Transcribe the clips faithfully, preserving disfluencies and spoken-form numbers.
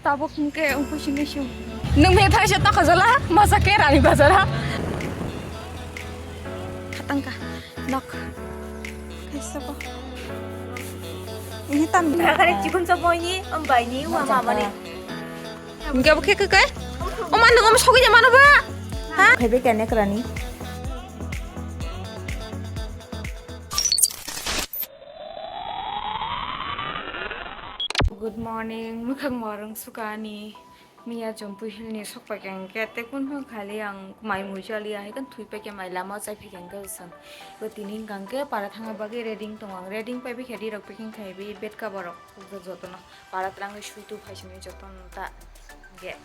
Tabuk hwnkhe wngkhu sini sio. Nwng methai se tokha jala, masa khe Rani Bazar ha. Khatangkha nok. Kaisa bo. Ini tam. Nakare chikun chapoi ni, ambai ni, wa mama ni. Hingke abo khe khe kai? O man nung sogwi mano ba? Ha? Khaibe kene krani. Good morning, mukhang morung sukani. Miya Jompu Hill ni sok paikha hingke, tei kun phang khali ang mai mui chaliya hai kan thui paikha mai lama chai phaikha hingke bwsang. Bo tini hingka hingke para thangna bagwi ready tongo ang, ready pai bikha ri rok packing khai bi bed cover rok jotono para twlangwi sui tu phai sini jotono ta hingke.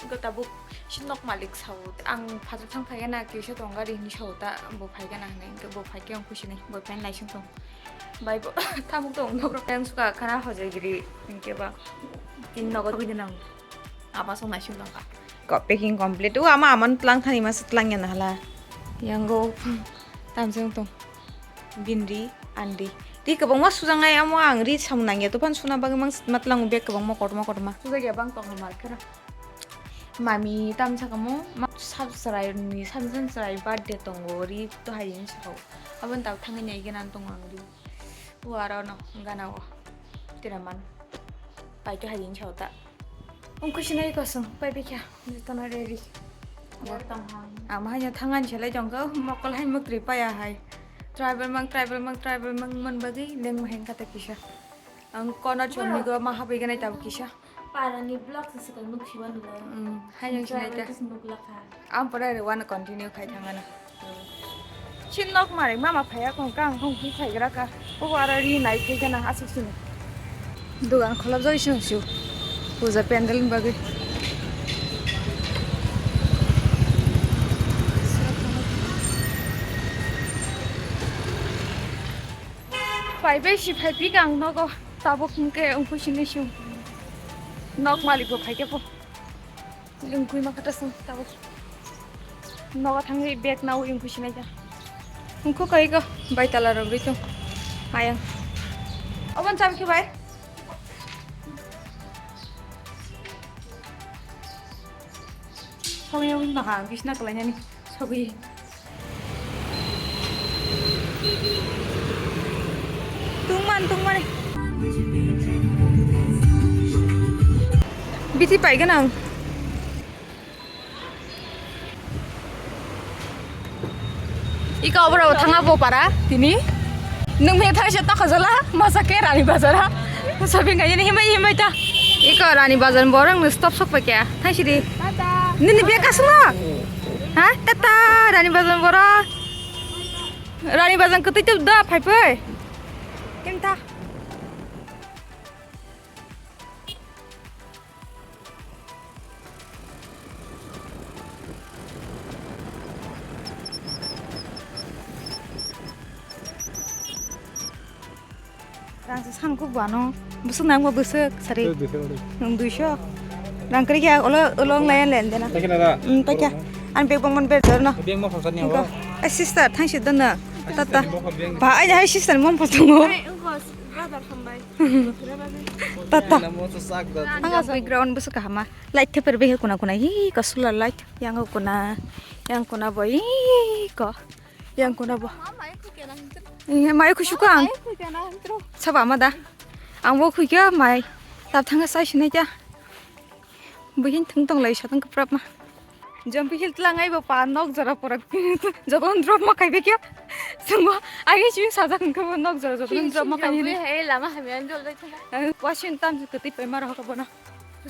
Hingke tabuk si nok malik sao ang phajak thang phaikha na kisa tong gari hinwi sao ta bo phaikha na hinwi hingke bo phaikhe ang khusi nai bo phan naising tong. Bai bo tabuk tong nok rok yang suka khana hojagiri hingke ba tin nogo twi nang. Apa song naising tongkha. Ko packing complete. O ama aman tlang thani masa tlang ya nahala. Yango tamsong tong. Binri andi. Ri kwbangma sujaknai amo ang ri samung nangya tophan suna bagwi mang matlang bag kwbangma kotorma kotorma. Sujakya bang tong hamar khera. Mami tamsa kamo ma sab chwrai ni samjang chwrai birthday tongo ri to hai sakao. Aboni tabuk thangwi nai gana tongo ang ri. O aro no gana o. Tira man. Pai to hai sao ta. Wngkhu sinai kosong pai bikha jotono ready. Ang haino thangani selai jongkha mokol hai mukri paya hai. Tribal mang, tribal mang, tribal mang man bagwi leng maheng kata kisa. Ang kono chomni go ma habwi ganai tabuk kisa. Parani vlog se sikal nuk siwa nulo. Hmm, hai yang sinai ta. Tribal kis nuk lakha. Ang pore re wana continue khai thangana. Chin nok mari mama phaya kong kang kong ki khai gra ka. Ko ara ri nai ke gana asuk sini. Dugan kholop joi sung su. Puja pandal bagwi. Pai bai si phai pi kang nogo tabuk hingke ungkhu sini su. Nok malik bo phai ke po. Lungkui ma kata sung tabuk. Nogo thangwi bag nawi wngkhu sinai ta. Wngkhu kai go bai tala rok ri tung. Ayang. Oban cham khe bai. Sogwi wngkha bisna kwlainani sogwi. Tungman, tungmani. Bithi pai ganang. Iko oborok thangna bo para tini. Nwng methai se tokha jala, masa khe Rani Bazar ha. Shopping khaiyani himai himai ta. Iko Rani Bazar ni borok ni stop sok pai khe. Thaisidi. Tata. Nini bag aswk no? Ha? Tata, Rani Bazar ni borok. Rani Bazar kwtwi tei da phai phai. Kim ta. Rang se sang kuk bano. Bwswk nang bo bwswk sari. Tei duiso rwdi. Nwng duiso. Rang kwrwi khe ulo, ulo wng lai ya len dena. Tei khe na da? Hmm, tei khe. Ani bag bangmani bag dor no. Bag mo phalsa ni abo. Ai sister, thang si dono. Tata. Ba, ai hai sister mom phalsa ngo. Ai, wngkho brother hambai. Tata. Ang background bwswk kahama. Light theper behe kuna kuna. Hi, kasula light. Yang kuna. Yang kuna bo. Hi, ko. Yang kuna bo. Mai khuke nang tro. Mai khusuka ang. Mai khuke nang tro. Saba ma da. Ang bo khuke mai. Tap thanga sai sinai ta. Buhin thung tong lai satang kaprap ma. Jompu Hill tlangai bo pa nok jora porak. Jogon drop ma kai bekya. Sungwa agi ching sajak hingke bo nok jora jogon drop ma kai ni. He lama hamian jol dai thana. Wasin tam kwtwi pai maro ka bono.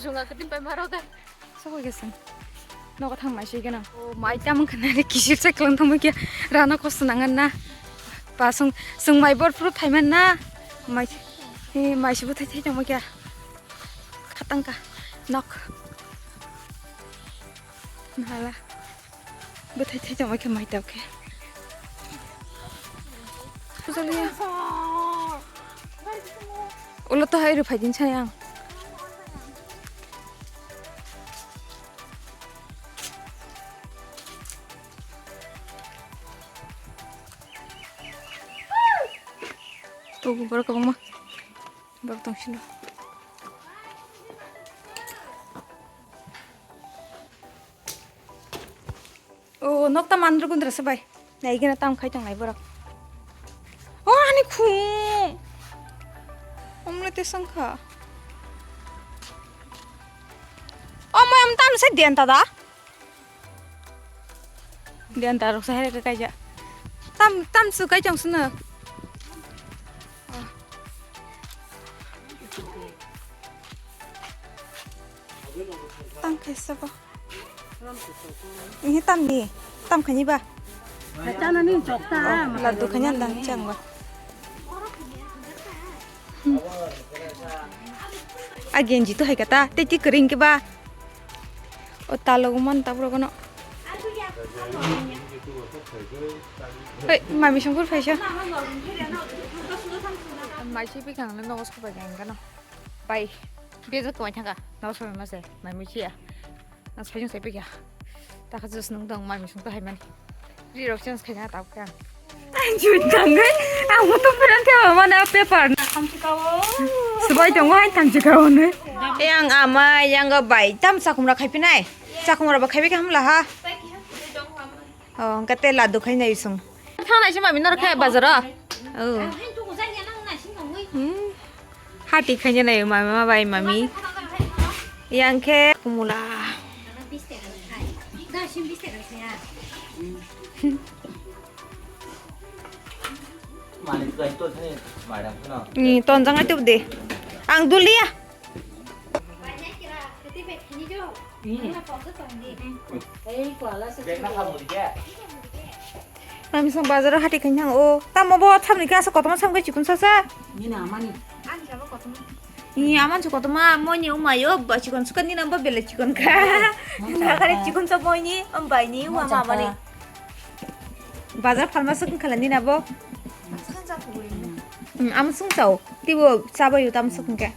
Junga kwtwi pai maro ka. Sokoi gesang. Nogo thang mai se gana. O mai tam khana le kisir se klang thang bekya. Rana kosto nangan na. Pa sung sung mai bor phuru thaiman na. Mai he mai se bo thai thai tong bekya. Khatangka nok. Nala. Bwthai thai tongma khe mai tao khe. Bujaliya. Ulo to hai rw phai din sai ang. Tugu borok kwbangma. Borok tong sino. O, nok ta mandra gundra se bai. Nai gana tam khai tong nai borok. O, ani khung. Omle te sangkha. O, mai am tam se dian ta da. Dian ta rok se here kai ja. Tam, tam su kai tong suna. Tang khaisa bo. Ini tam ni, tam khani ba? Chana ni chokta. Laddu khani andang chang ba. A genji to hai kata, te ti kering ke ba? O talo man ta bro kono. Hei, mami songkur phaisa. Mai si pikang na nogo sobai kang kano. Bai, bejak kwai thangka. Nogo sobai mase, mai muiya. Ang sai sai pikya. Ta kha jus nung dong, mami song to hai mani. Ri rok chance khaina ta kha. Ang jui tangwi, ang moto pran te mane paper na. Subai tongo hai tang jikao ne. E ang ama yang bai tam chakhumra khai pinai. Chakhumra ba khai bi hamla ha. Oh, hwnkhe tei laddu khai nai song. Thangnai se mami norok khe bazaro. Oh. Hmm. Hati khai nai mama bai mami. Yang khe kumula. Ni tonjang ai tubde. Ang dulia. Mami song bazaro hati khai nang o. Tamo bo thamni khe asa kotorma samkhe chikon sasa. Ni na mani. Ni aman su kotorma moini umayo ba chikon suka ni namba bele chikon kha. Nakare chikon sa moini umbai ni uma mamani. Bazar phalma suk khala ni nabo. Am sung chao. Tibo chabayo tam suk khe.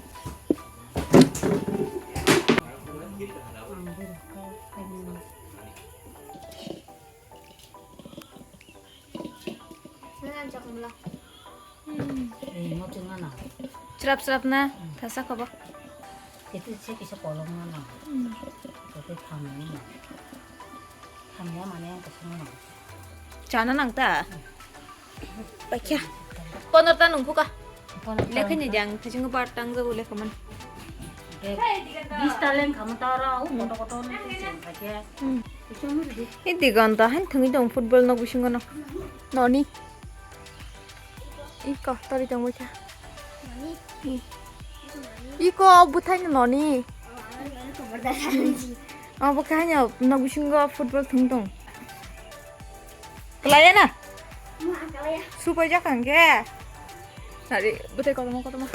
Srap srap na thasa khobo. Itu se kisa kolom na na. Itu thamya na. Thamya mane ang kasih na. Chana nang ta. Paikha. Pondro ta nungkhu ka. Lekha ni jang, thasingo bar tang jago lekha man. Bis ta leng khamu ta ora, koto koto ni se jang kha khe. Hmm. Ini digon ta han thangwi dong football nok bisingo no. Noni. Iko tori tong bwkha. Iko bwthai no noni. Obo khe haino nok bisingo football thung tong. Kalaya na? Supai jak ang khe. Nari bwthai kotorma kotorma.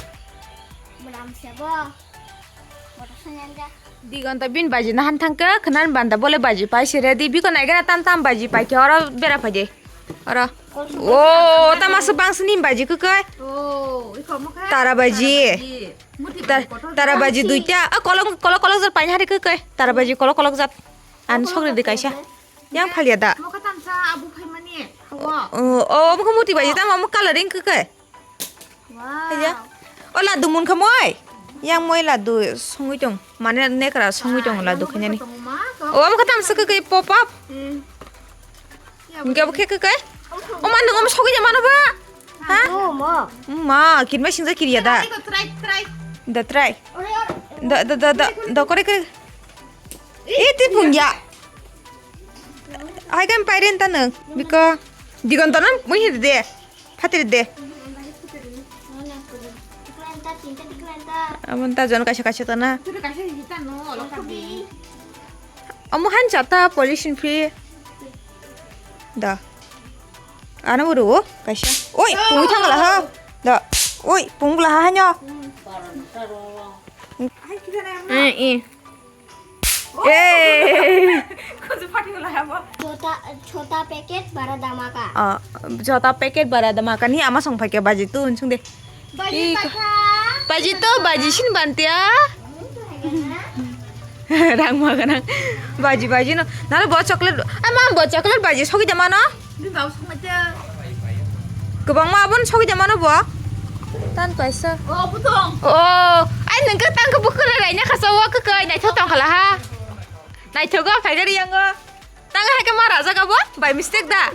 Digon ta bin baji nahan thangkhe khwnan banda bole baji pai sere di biko naigana tam tam baji pai khe oro bera phai de. Oro. O, tama se bangsa ni baji khe kai. Tara baji. Tara baji duita. A kolok kolok kolok jat paina hari khe kai. Tara baji kolok kolok jat. An sokri di kaisa. Yang phalia da. Mokha tamsa abu phaimani. O, o, mokha muti baji tama mokha coloring khe kai. Wow. Aja. O laddu mun kha moi. Yang moi laddu songwi tong. Mane nekra songwi tong laddu khainani. O amo khatam se kai pop up. Hingke abo khe kai. O man nang sogwi mano ba. Ha? Ma, kinma singja kiriya da. Da try. Da da da da da kore kore. Iti pungya. Hai kan pairin tanang. Biko digon tanang mui hide. Phatri de. Amon ta jon kaisa kaisa tana. Omo han chata pollution free. Da. Ano uru kaisa. Oi, pung thang la ha. Da. Oi, pung la ha nyo. Eh, eh. Ei! Kuzu phatwi wala abo. Chota, chota packet bara dhamaka. Ah, chota packet bara dhamaka ni ama song phaikhe baji tu unsung de. Baji Ih, pakha. Baji to, baji sin bantia. Rang ma ganang. Baji, baji no. Nalo bo chocolate. Ama bo chocolate baji sogi de mano. Bini bau songma te. Kwbangma aboni sogwi de mano bo. Tan kaisa. O, butong. O, ai nang ka tang ka bukura rai na khasa wa ka kai nai thotong khala ha. Nai thogo phai gari yango. Tang hai khe ma rajak abo? By mistake da?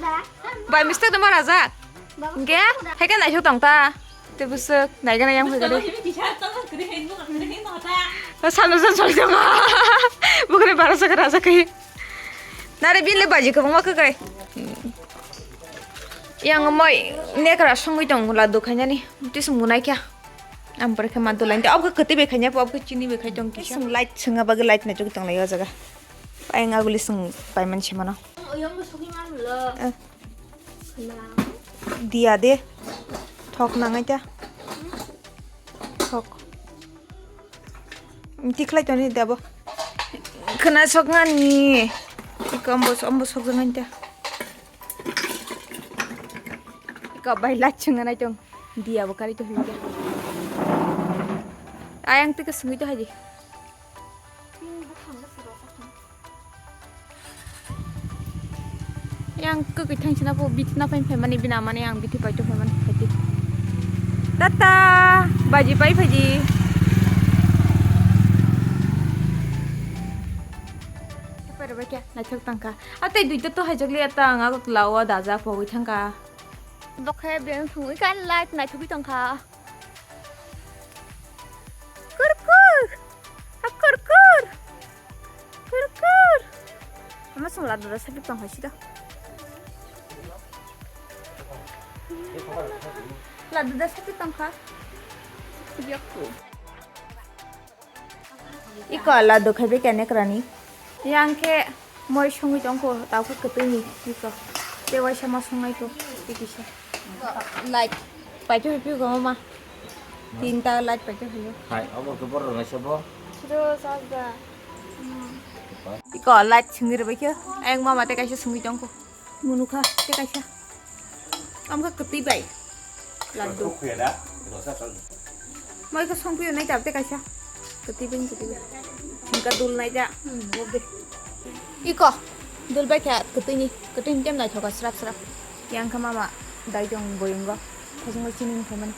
By mistake da ma rajak? Hingke hai khe naisok tong ta. Tei bwswk naigana yang phai gari. Sano san soi tongo. Bukre bara saka rajak kai. Nare bin le baji kwbangma kwkai. Yang moi nekra songwi tong la do khainani. Tisung bunai kya. Ang pore khe ma dulai. Abkhe kwtwi bai khaina, abkhe chini bai khai tong kisa. Sung light sunga bagwi light na chuk tong lai o jaga. Ayang aguli sung pai man se mano. Oyang bo sogwi man lo. Eh. Khna. Dia de. Thok nangai ta. Thok. Tikhlai toni debo. Khna sok ngani. Iko ambo, ambo sok jangai ta. Iko bai light sunga nai tong. Dia bo kari to hoi ta. Ayang tike sungwi to haji. Yang kwkwi thang sina po bithi na phai phai mani bina mani ang bithi pai to phai mani phai di. Tata baji pai phai di. Pai rw bai khe naithok tang kha. A tei duita to haijak le ta ang agot lawa daja pogwi thang kha. Bokhe beng thungwi kan light naithogwi tong kha. Kurkur! A kurkur! Kurkur! Ama song ladu da sapi tong hai sida. Ladu da sapi tong kha. Yaku. Iko ladu khai be kene krani. Yang khe moi songwi tong kho, tau khe kwtwi ni iko. Tei waisa ma songnai kho, tei kisa. Light. Paithu pi go ma. Tinta light paithu hayo. Hai, obo khe borok rwnai sabo. Siro sajda. Iko light singir bai khe. Ayang mama tei kaisa songwi tong kho. Munu kha tei kaisa. Amkha kwtwi bai. Laddu. Mai khe songphi nai tab tei kaisa. Kwtwi bai kwtwi bai. Singka dul nai da. Iko. Dul bai kha kwtwi ni. Kwtwi ni tem nai thoka srap srap. Yang kha mama dai jong boyungo. Thajong bai chini khamani.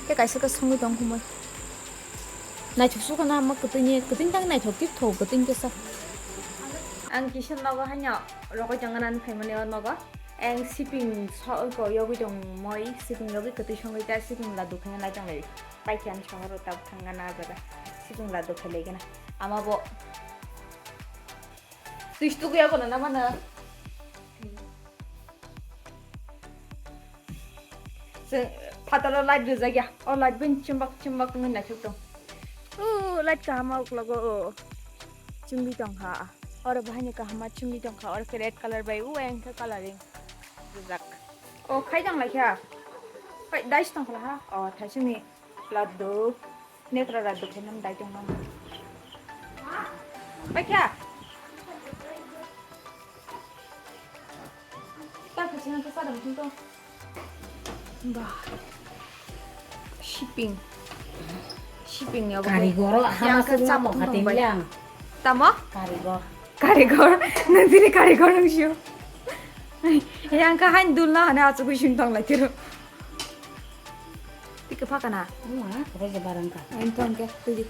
Tei kaisa khe songwi tong khumoi. Naithok sukha na ma kwtwini, kwtwini tang naithok tip tho kwtwini kisa. Ang kisa nogo haino rogoi tong gana phaimani o nogo. Ang siping so ko yogwi tong moi, siping yogwi kwtwi songwi ta siping la dukhaina lai tong lai. Paikha ani sohor ta thang gana jaga. Siping la dukhai lai gana. Ama bo. Twi stuku yago na mano. Chwng phataro light rijak ya. O light bai chumbak chumbak wngwi naithok tong. O light kaham uklogo o. Chumbi tong kha. Oro bahai ni kaham ma chumbi tong kha. Oro khe red color bai o ayang khe coloring rijak. O khai tong lai kha. Khai dice tong kha ha. O thaisingni laddu. Nekra ra dukhe nang dai tong nang. Paikha. Ta khachi nang kasa dam tong. Ba. Shipping. Shipping ya. Karigoro hama sung namo khatin liang. Tamo? Karigor. Karigor. Nang tini karigor nang sio. Yang ka hain dul na hane achu kui sing tong lai tiro. Tike phakana. Wah, kore je barang ka. Entong ke, tui di.